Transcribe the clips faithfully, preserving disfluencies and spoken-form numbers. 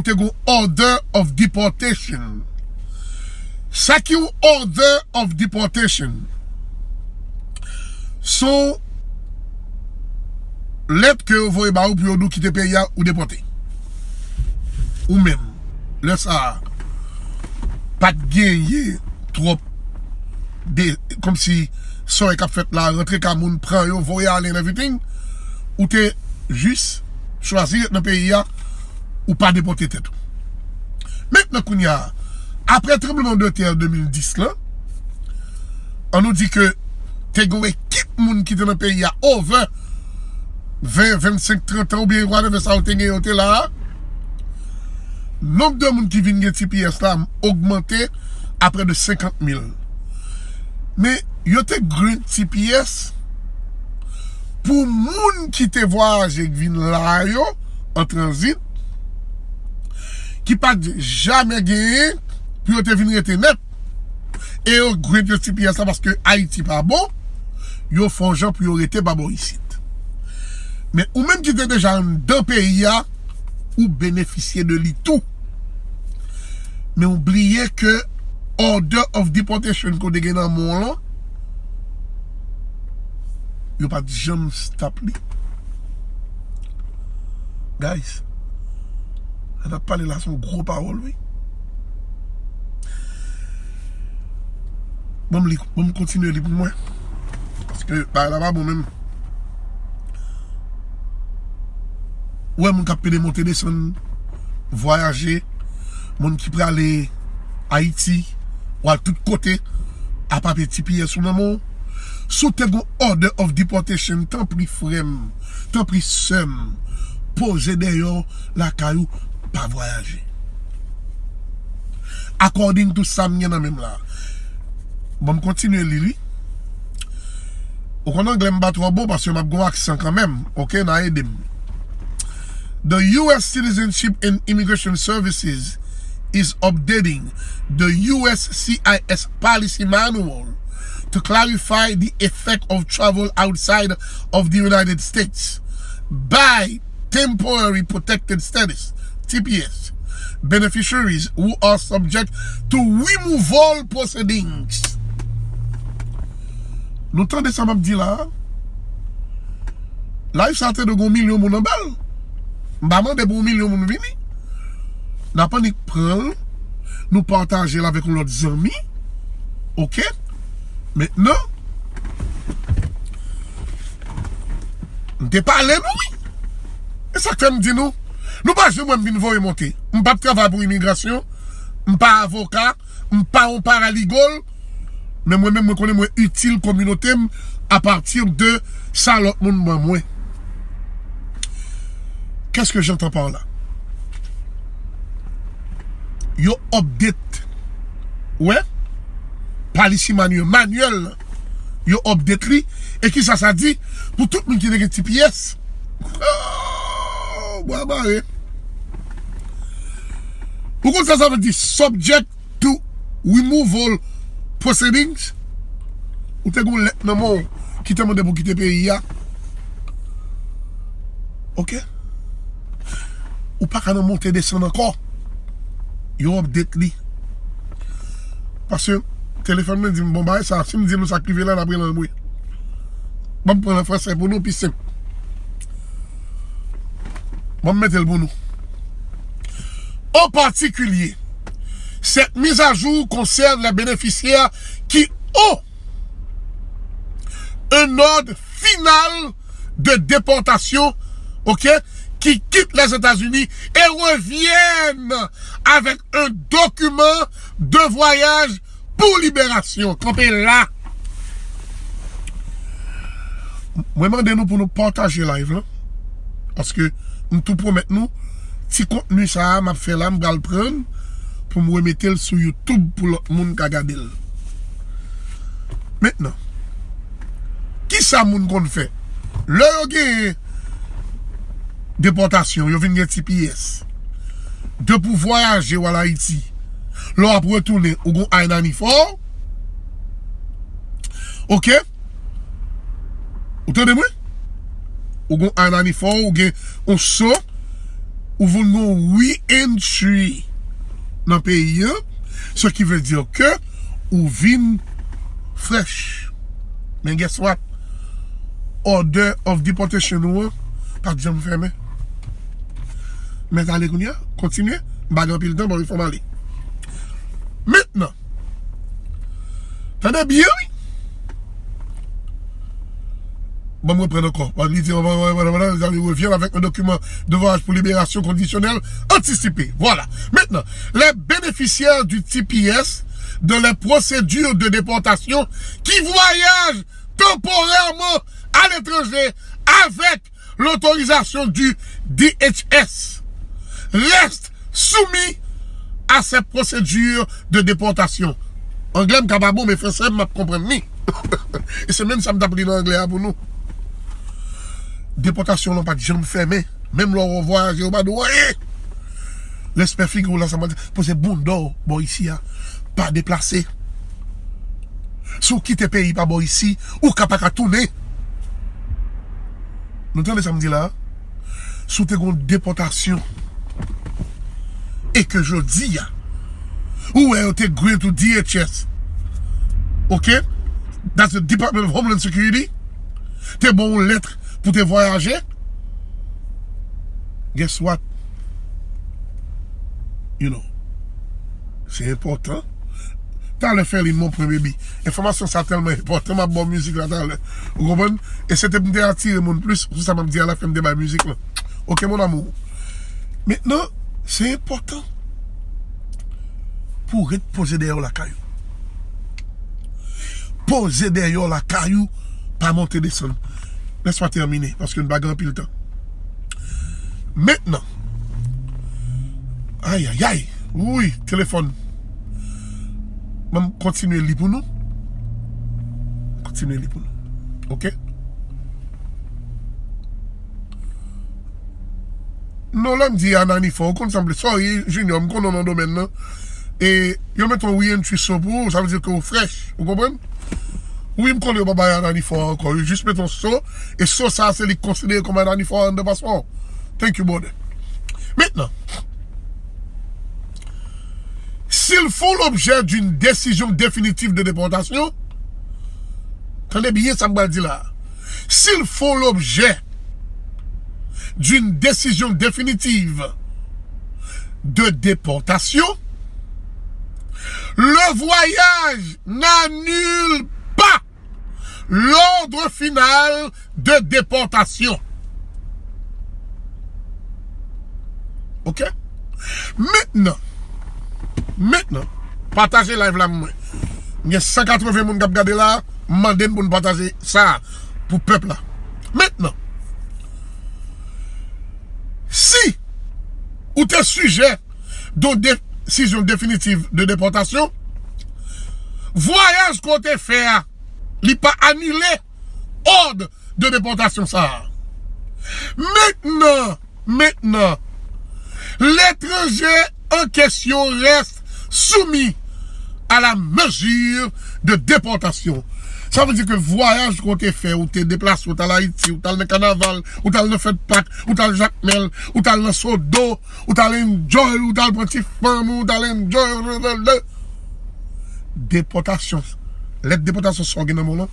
te gon order of deportation. Sa ki yon order of deportation? Se yon lèt ke yo voye ba ou pou yo di w kite peyi a, ou depòte. Ou menm, lè sa a, pa t genyen twòp de, kòmsi sa w wè k ap fèt la, rantre ka moun, pran yo, voye ale and everything. Ou te jis chwazi ret nan peyi a, ou pa depòte tèt ou. Mentnan kounye a, apre tranbleman de tè de mil dis lan, an nou di ke te gen yon ekip moun ki te nan peyi a over ven, vennsenk, trant an oubyen whatever sa yo te gen yo te la a. Nonb de moun ki vin gen T P S la ogmante a prè de senkant mil. Men yo te grant T P S pou moun ki te vwayaje k vin la yo an tranzit, ki pa t jamè genyen pou yo te vin rete nèt. E yo grant yo T P S la paske Ayiti pa bon, yo fè yon jan pou yo rete pa bò isit. Men ou menm ki te deja anndan peyi a, ou benefisye de li tou. Men ou bliye ke order of deportation ke w te gen nan men w lan, yo pa t janm stop li. Guys, sa n ap pale la se yon gwo pawòl, wi. Ban m li, ban m kontinye li pou mwen. Paske bagay la pa bon menm. Ou wè moun k ap pede monte desann, vwayaje, moun ki prale Ayiti, ou al tout kote, a papye T P S ou nan men w. Si w te gon order of deportation, tanpri frè m, tanpri sè m, poze dèyè w lakay ou, pa vwayaje. According to sa m gen nan men m la. Ban m kontinye li, li. Ou konn anglè m pa twò bon paske m ap gon aksan kanmenm. Oke, n a ede m. The U S Citizenship and Immigration Services is updating the U S C I S policy manual to clarify the effect of travel outside of the United States by temporary protected status, T P S, beneficiaries who are subject to removal proceedings. Nou tande sa m ap di la a? Live sa te dwe gon milyon moun anba l. M pa mande pou yon milyon moun vini. N ap annik pran l, nou pataje l avèk yon lòt zanmi. Oke? Mentnan, m te pale nou, wi. E sa k fè m di nou, nou pa janm wè m vin voye monte. M p ap travay pou imigrasyon, m pa avoka, m pa yon paralegal, men mwen menm, mwen konnen mwen itil kominote m apati de sa lòt moun ban mwen. Qu'est-ce que j'entends par là? Yo update. Wè? Policy manual. Manual. Yo update li. E kisa sa di? Pou tout moun ki te gen T P S. Oh, bwa bare. Ou konn sa sa vle di? Subject to removal proceedings. Ou te gon lèt nan men w ki te mande pou kite peyi a. Oke? Ou pa ka nan monte desann ankò. Yo update li. Paske telefòn mwen di m, bon, bagay sa, si m di nou sa k rive la, n ap rele anmwe. Ban m pran l an fransè pou nou, pi senp. Ban m mete l pou nou. En particulier, cette mise à jour concerne les bénéficiaires qui ont un ordre final de déportation, ok, qui quittent les États-Unis et reviennent avec un document de voyage pou liberasyon. Kanpe la. Mwen mande nou pou nou pataje live lan. Paske m tou pwomèt nou, ti kontni sa a m ap fè la, m pral pran l pou m remete l sou YouTube pou lòt moun ka gade l. Mentnan, kisa moun konn fè? Lè yo genyen depòtasyon, yo vin gen T P S. Depi w vwayaje w al Ayiti, lè w ap retounen, ou gon I ninety-four. Oke? Ou tande mwen? Ou gon I ninety-four, ou gen yon so, ou vin gon re-entry nan peyi an, ce qui veut dire que ou vin fresh. Men guess what? Order of deportation ou an pa t janm fèmen. Mèt ale kounye a, kontinye. M pa gen anpil tan, bon, fò m ale. Mentnan, tande byen, wi. Bon, m reprann ankò. Bon, li di, on va, on va, on va, on va, on va, on revient avec un document de voyage pour libération conditionnelle anticipée. Voilà. Maintenant, les bénéficiaires du T P S dans les procédures de déportation qui voyagent temporairement à l'étranger avec l'autorisation du D H S restent soumis à ces procédures de déportation. Anglè m ka pa bon, men fransè m ap konprann li. E se menm sa m t ap li nan anglè a pou nou. Depòtasyon lan pa t janm fèmen. Menm lè w vwayaje, yo pa di w anyen. Respè figi w la, sa mwen di, poze bounda w bò isi a. Pa deplase. Si w kite peyi pa bò isi, ou ka pa ka tounen. Nou tande sa m di la? Si w te gon depòtasyon, e ke jodi a, ou wè yo te grant ou D H S, ok? That's the Department of Homeland Security. Te ba w lèt pou te vwayaje. Guess what? You know, se enpòtan. Talè Ferline, mon pwen, baby. Enfòmasyon sa tèlman enpòtan, m ap ba w mizik la talè. Ou konprann? E se te pou m te atire moun plis, se sa m ap di a la fen m te bay mizik lan. Ok, mon amour. Mentnan, se enpòtan pou w ret poze dèyè w lakay ou. Poze dèyè w lakay ou, pa monte desann. Lès mwen tèmine, paske n pa gen anpil tan. Mentnan, ayayay, wi, telefòn. Ban m kontinye li pou nou. Kontinye li pou nou. Ok? Non, lè m di Anani fò, ou konn sa m vle. Sorry, Junior, m konnen w nan domèn nan. E yo mete yon re-entry so pou ou, sa vle di ke ou fresh, ou konprann? Wi, m konnen yo pa bay Anani fò ankò. Yo jis mete yon so, e so sa a se li k konsidere kòm Anani fò anndan paspò. Thank you, brother. Mentnan, s'ils font l'objet d'une décision définitive de déportation, tande byen sa m pral di la. S'ils font l'objet d'une décision définitive de déportation, le voyage n'annule pas l'ordre final de déportation. Ok? Mentnan, mentnan, pataje live la mwen. Gen san katreven moun k ap gade la, m mande n pou n pataje sa pou pèp la. Mentnan, si ou te sijè de yon desizyon definitif de depòtasyon, vwayaj ke w te fè a, li pa anile òd de depòtasyon sa a. Mentnan, mentnan, l'étranger en question reste soumis à la mesure de déportation. Sa vle di ke vwayaj ke w te fè, ou te deplase, ou t al Ayiti, ou t al nan kanaval, ou t al nan fèt Pak, ou t al Jakmèl, ou t al nan Sodo, ou t al enjoy, ou t al pran ti fanm, ou t al enjoy. Depòtasyon. Lèt depòtasyon sa w gen nan men w lan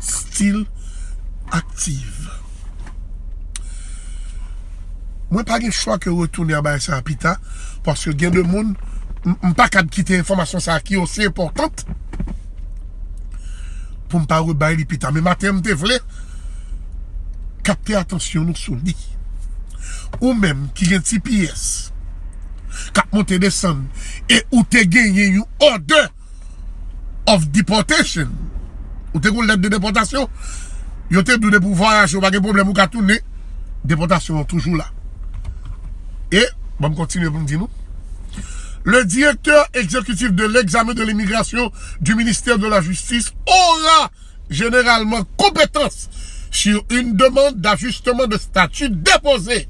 still active. Mwen pa gen chwa ke retounen a bagay sa a pita, paske gen de moun, m, m pa kab kite enfòmasyon sa a ki osi enpòtan pou m pa rebay li pita. Men maten an, m te vle kapte atansyon nou sou li. Ou menm ki gen T P S, k ap monte desann, e ou te genyen yon order of deportation, ou te gen yon lèt de depòtasyon, yo te di w depi w vwayaje, ou pa gen pwoblèm, ou ka tounen, depòtasyon an toujou la. E, ban m kontinye pou m di nou. Le directeur exécutif de l'examen de l'immigration du ministère de la Justice aura généralement compétence sur une demande d'ajustement de statut déposée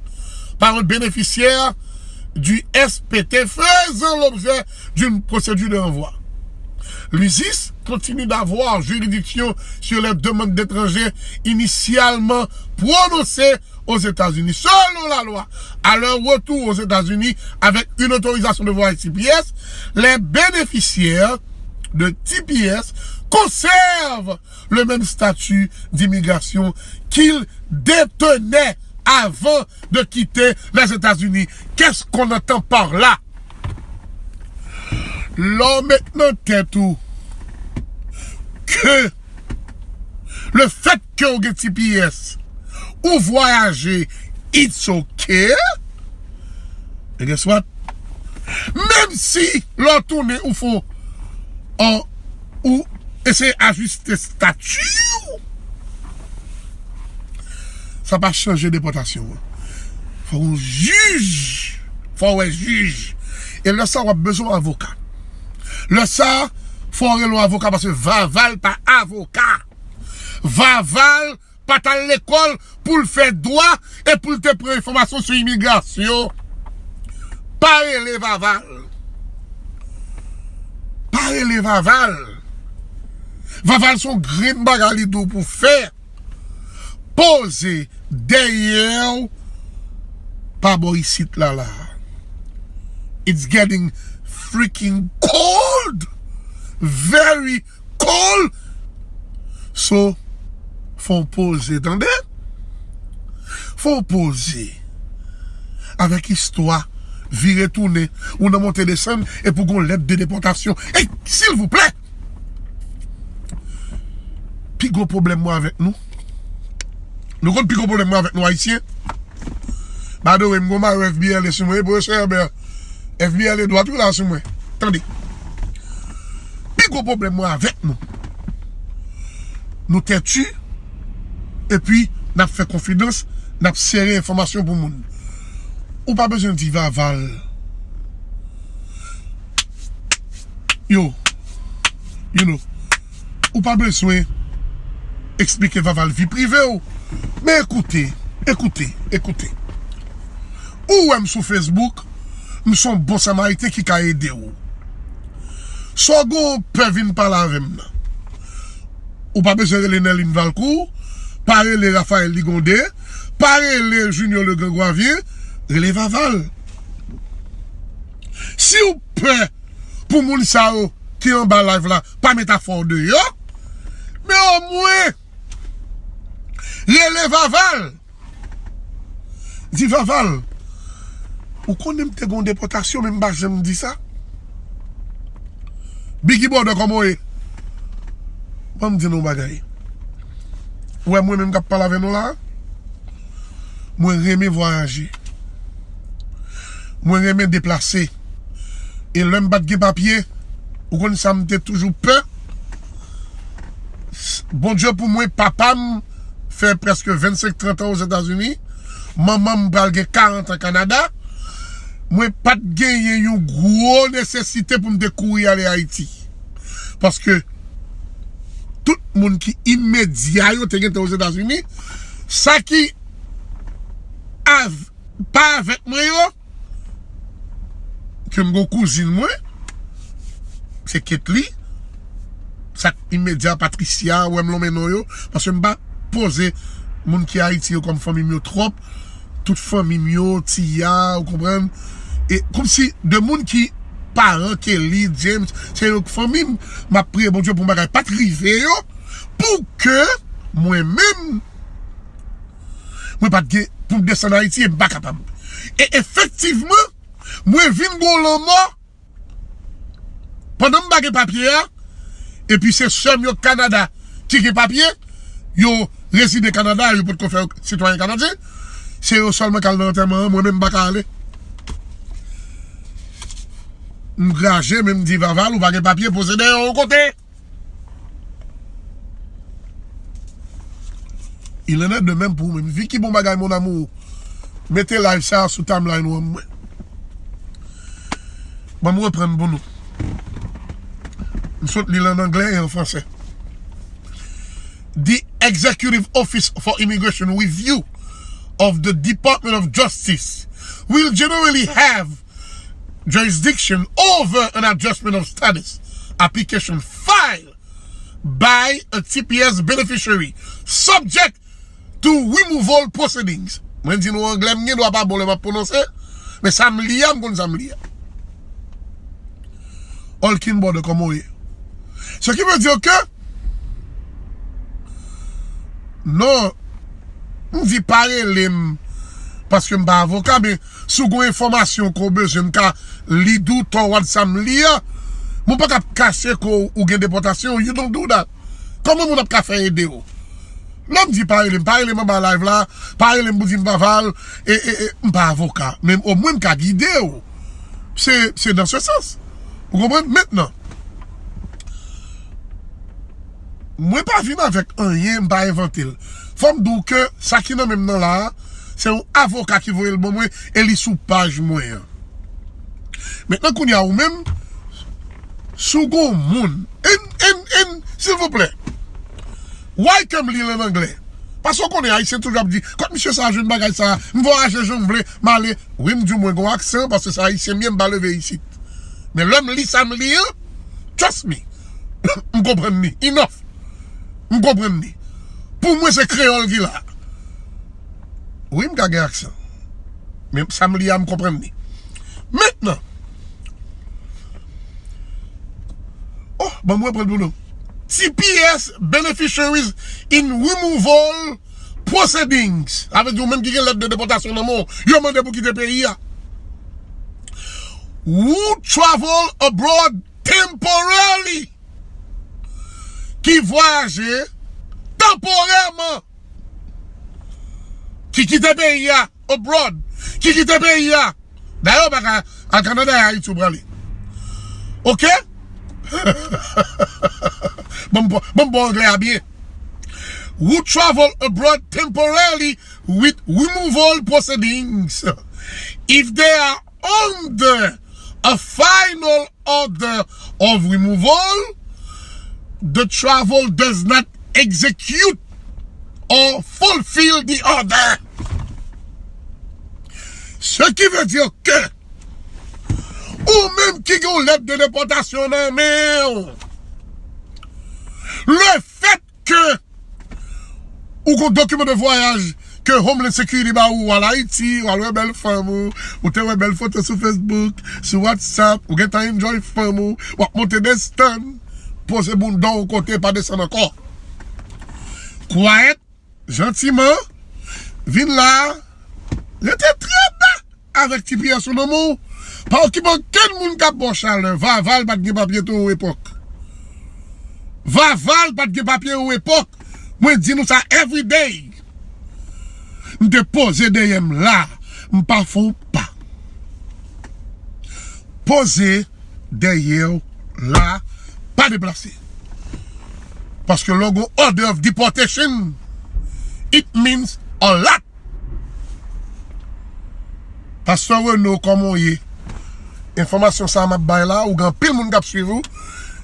par un bénéficiaire du S P T faisant l'objet d'une procédure de renvoi. L'USIS continue d'avoir juridiction sur les demandes d'étrangers initialement prononcées aux États-Unis, selon la loi, à leur retour aux États-Unis avec une autorisation de voyage T P S, les bénéficiaires de T P S conservent le même statut d'immigration qu'ils détenaient avant de quitter les États-Unis. Qu'est-ce qu'on entend par là? Lè w met nan tèt ou ke le fait que w gen T P S, ou vwayaje, it's okay. And guess what? Menm si lè w tounen ou fè w, ou eseye ajiste stati w, sa pa chanje depòtasyon an. Fò w jij. Fò w wè jij. E lè sa w ap bezwen avoka. Lè sa, fò w rele yon avoka paske Vaval pa avoka. Vaval pa t al lekòl pou l fè dwa e pou l te pran enfòmasyon sou imigrasyon. Pa rele Vaval. Pa rele Vaval. Vaval se yon grenn bagay li di w pou fè. Poze dèyè w pa bò isit la la. It's getting freaking cold. Very cold. So, fò w poze, tande? Fò w poze. Avèk istwa, vire tounen, ou nan monte desann, epi w gon lèt de depòtasyon. E, silvouplè! Pi gwo pwoblèm mwen avèk nou. Nou konn pi gwo pwoblèm mwen avèk nou, Ayisyen? By the way, m gon mayo F B L A sou mwen, wi, Pwofesè Herbert. F B L A dwat, wi, la sou mwen. Tande. Pi gwo pwoblèm mwen avèk nou. Nou tèti, epi n ap fè konfidans, n ap sere enfòmasyon pou moun. Ou pa bezwen di Vaval. Yo, you know, ou pa bezwen eksplike Vaval vi prive w. Men ekoute, ekoute, ekoute. Ou wè m sou Facebook, m se yon bon Samariten ki ka ede w. Sa w gen w pè vin pale avè m nan. Ou pa bezwen rele Nerline Valcourt, pa rele Raphaël Ligondet, pa rele Junior Legrand Goavien, rele Vaval. Si w pè pou moun sa yo ki anba live la pa met afè w deyò, men omwen rele Vaval. Di Vaval, ou konnen m te gon depòtasyon, men m pa janm di sa. Biggie Brother, kòman w ye? Ban m di nou yon bagay. Ou wè mwen menm k ap pale avè nou la? Mwen renmen vwayaje. Mwen renmen deplase. E lè m pa t gen papye, ou konn sa m te toujou pè? Bondye pou mwen, papa m fè prèske vennsenk, trant an Ozetazini. Manman m pral gen karant an Kanada. Mwen pa t genyen yon gwo nesesite pou m te kouri ale Ayiti. Paske tout moun ki imedya yo te gentan Ozetazini. Sa ki av-, pa avèk mwen yo, ke m gon kouzin mwen, se Ketly, sa k imedya, Patricia, wè m lonmen non yo, paske m pa poze moun ki Ayiti yo kòm fanmi m yo twòp, tout fanmi m yo, Tiya, ou konprann? E kòmsi de moun ki paran Kelly, James, se yo k fanmi m, m ap priye Bondye pou bagay pa t rive yo, pou ke mwen menm, mwen pa t gen, pou m desann Ayiti, e m pa kapab. E efektivman, mwen vin gon lanmò, pandan m pa gen papye a, epi se sè m yo Kanada ki gen papye, yo rezide Kanada, yo potko fè yo sitwayen kanadyen, se yo sèlman k al nan antèman an, mwen menm m pa ka ale. M graje, men m di Vaval, ou pa gen papye, poze dèyè w yon kote. Il en est de même pou ou menm. Vicky, bon bagay, mon amour. Mete live sa sou timeline ou an mwen. Ban m reprann pou nou. M sot li l an anglè e an fransè. The Executive Office for Immigration Review of the Department of Justice will generally have jurisdiction over an adjustment of status application filed by a T P S beneficiary subject to removal proceedings. Mwen di nou anglè, m gen dwa pa bon lè m ap pwononse, men sa m li a, m konn sa m li a. All King Brother, kòman w ye? Ce qui veut dire que, non, m di pa rele m, paske m pa avoka, men si w gen yon enfòmasyon ke w bezwen, m ka li towards sa m li a. Mwen pa ka ap kache ke w gen depòtasyon, you don't do that. Kòman moun ap ka fè ede w? Lè m di pa rele m, pa rele m anba live la, pa rele m pou di m Vaval, e, e, e, m pa avoka, men omwen m ka gide w. Se, se dans ce sens. Ou konprann? Mentnan, mwen pa vin avèk anyen, m pa envante l. Fò m di w ke sa ki nan men m nan la a, se yon avoka ki voye l ban mwen e li sou paj mwen an. Mentnan, kounye a, ou menm, si w gon moun, en, en, en, silvouplè, why ke m li l an anglè? Paske w konnen, Ayisyen toujou ap di, kot misye sa a jwenn bagay sa a, m voyaje jan m vle, m ale. Wi, m di w mwen gon aksan, paske se Ayisyen m ye, m pa leve isit. Men lè m li sa m li an, trust me, m konprann li, enough. M konprann li. Pou mwen, se kreyòl ki la. Wi, m ka gen aksan. Men sa m li a, m konprann li. Mentnan, oh, ban mwen pran l pou nou. T P S beneficiaries in removal proceedings. Sa vle di ou menm ki gen lèt de depòtasyon nan men w, yo mande pou kite peyi a. Who travel abroad temporarily. Ki vwayaje tanporèman. Ki kite peyi a, abroad. Ki kite peyi a. Dayè, w pa ka al Kanada, e Ayiti w prale. Oke? Ban m ba w anglè a byen. Who travel abroad temporarily with removal proceedings. If they are under a final order of removal, the travel does not execute or fulfill the order. Ce qui veut dire que ou menm ki gen yon lèt de depòtasyon nan men w, le fèt ke ou gon dokiman de vwayaj ke Homeland Security ba ou, ou al Ayiti, ou al wè bèl fanm ou, ou te wè bèl foto sou Facebook, sou WhatsApp, ou gentan enjoy fanm ou, w ap monte desann, poze bounda w kote, pa desann ankò. Quiet, jantiman, vin la, rete trè ba avèk T P S ou nan men w. Pa okipe okenn moun k ap ba w chalè. Vaval pa t gen papye tou yon epòk. Vaval pa t gen papye yon epòk. Mwen di nou sa everyday. M te poze dèyè m la. M pa fè yon pa. Poze dèyè w la. Pa deplase. Paske lè w gon order of deportation, it means a lot. Pastè Reno, kòman w ye? Enfòmasyon sa a m ap bay la, ou gen anpil moun k ap swiv ou,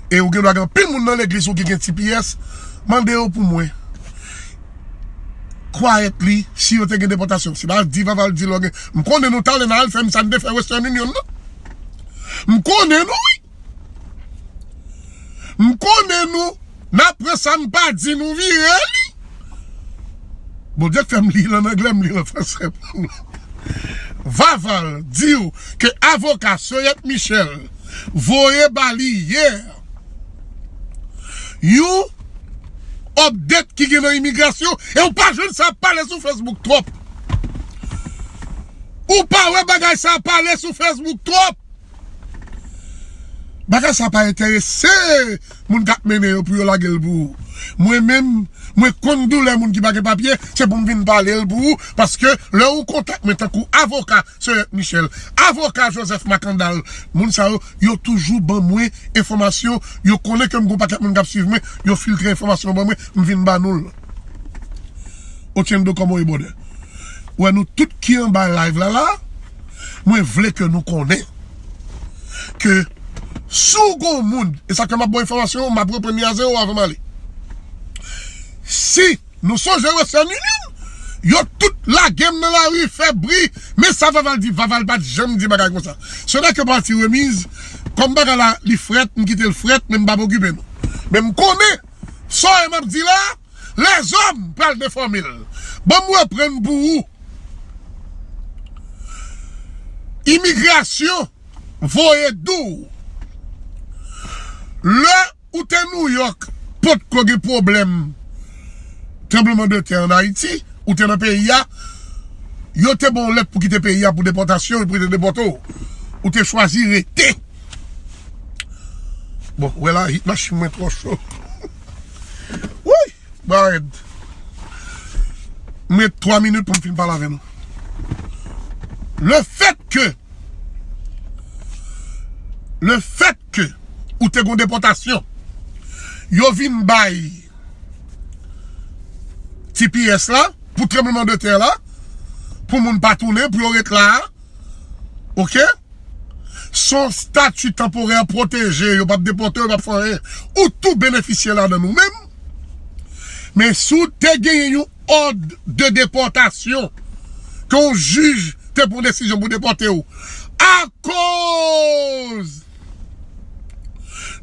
e ou gen dwa gen anpil moun nan legliz ou ki gen T P S, mande yo pou mwen. Quietly, si yo te gen depòtasyon, se pa di Vaval di lò gen. M konnen nou t ale nan al fè m sa n te fè Western Union nan. M konnen nou, wi. M konnen nou, n ap pran sa n pa di nou vire li. Bondye k fè m li l an anglè, m li l an fransè pou nou. Vaval di w ke avoka Soyette Michel voye ba li yè yon update ki gen nan imigrasyon, e w pa jwenn sa ap pale sou Facebook twòp. Ou pa wè bagay sa ap pale sou Facebook twòp. Bagay sa pa enterese moun k ap mennen yo pou yo lage l pou ou. Mwen menm, mwen konn doulè moun ki pa gen papye, se pou m vin pale l pou ou, paske lè ou kontak mwen tankou avoka Soyette Michel, avoka Joseph Makandal, moun sa yo, yo toujou ban mwen enfòmasyon, yo konnen ke m gon pakèt moun k ap swiv mwen, yo filtre enfòmasyon ban mwen, m vin ba nou l. Otiendo, kòman w ye, brother? Wè nou tout ki anba live la la, mwen vle ke nou konnen ke si w gon moun, e sa ke m ap ba w enfòmasyon, m ap reprann li a zewo avan m ale. Si nou sonje Western Union, yo tout lage m nan lari, fè bri, men sa Vaval di, Vaval pa t janm di bagay konsa. Se nèg yo pati remiz, kòm bagay la, li frèt, m kite l frèt, men m p ap okipe nou. Men m konnen, sa m ap di la, Lèzòm pral defòme l. Ban m reprann pou ou. Imigrasyon voye di w. Lè ou te Nouyòk, potko gen pwoblèm tranbleman de tè an Ayiti, ou te nan peyi a, yo te ba w lèt pou kite peyi a pou depòtasyon, pou yo te depòte w. Ou te chwazi rete. Bon, wè la, hit machin mwen twò cho. Wouyy! Bwa rèd. M ret twa minit pou m fin pale avè nou. Le fait que, le fait que ou te gon depòtasyon, yo vin bay T P S la, pou tranbleman de tè la, pou moun pa tounen, pou yo ret la, oke? Se yon stati tanporè pwoteje, yo p ap depòte w, yo p ap fè anyen. Ou tou benefisye ladan ou menm. Men si w te genyen yon òd de depòtasyon, ke yon jij te pran desizyon pou depòte w, akoz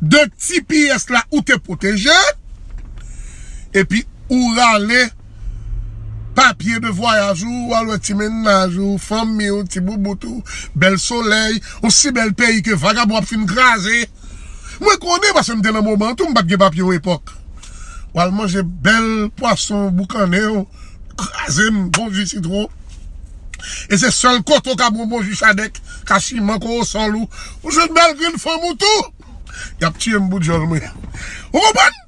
de T P S la ou te pwoteje, epi ou rale papye de vwayaj ou, ou al wè ti mennaj ou, fanmi w, ti boubout ou, bèl solèy, yon si bèl peyi ke vagabon ap fin kraze. Mwen konnen paske m te nan moman an tou, m pa t gen papye yon epòk. W al manje bèl pwason boukannen w, kraze m, bon ji sitwon. E se sèl kote w ka bwè yon bon ji chadèk, kachiman, kowosòl ou, ou jwenn bèl grenn fanm ou tou. Y ap tiye m pou djòl mwen. Ou konprann?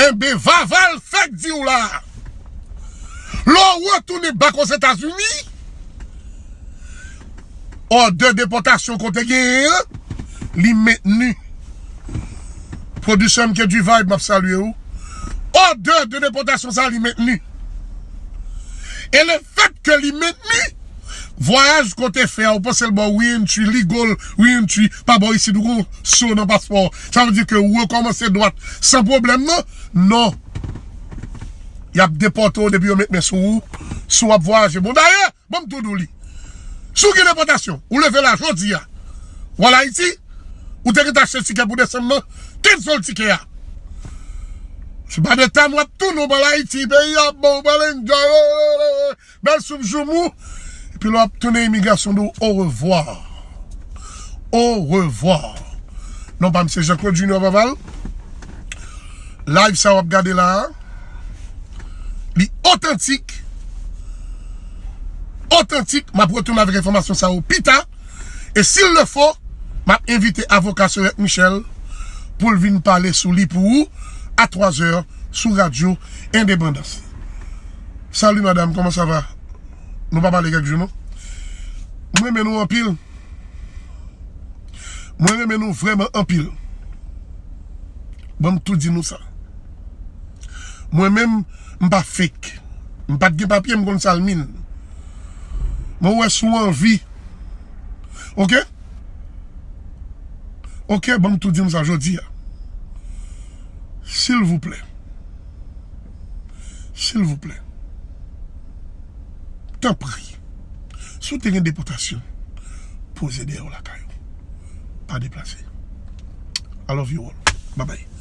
Enben, Vaval fèk di w la. Lè w retounen bak Ozetazini, òdè depòtasyon ke w te genyen an, li mentni. Pwodiktè M K du Vibe, m ap salye w. Òdè de depòtasyon sa, li mentni. E le fèt ke li mentni, vwayaj ke w te fè a, ou panse l ba w reentry, legal reentry, pa ba w isit, ou gon so nan paspò w. Sa vle di ke ou rekòmanse dwat san pwoblèm, non? Non. Y ap depòte w depi yo met men sou ou, si w ap vwayaje. Bon, dayè, ban m tou di w li. Si w gen depòtasyon, ou leve la jodi a, w al Ayiti, ou te gentan achte tikè pou desanm nan, cancel tikè a. Se pa de tan w ap tounen, w pral Ayiti, peyi a bon, w pral enjoy, bèl soup joumou. Epi lè w ap tounen, imigrasyon di w au revoir. Au revoir. Non pa m se Jean Claude Junior Vaval. Live sa w ap gade la a, li otantik. Otantik, m ap retounen avèk enfòmasyon sa yo pita. E s'il le faut, m ap envite avoka Sorette Michel pou l vin pale sou li pou ou a twa zè sou Radyo Endepandans. Salut madame, comment ça va? Nou pa pale kèk jou non. Mwen renmen nou anpil. Mwen renmen nou vrèman anpil. Ban m tou di nou sa. Mwen menm, m pa fake. M pa t gen papye, m konn Salmin. Mwen wè si w anvi. Oke? Oke, ban m tou di nou sa jodi a. Silvouplè. Silvouplè. Tanpri. Si w te gen depòtasyon, poze dèyè w lakay ou. Pa deplase. I love you all. Bye bye.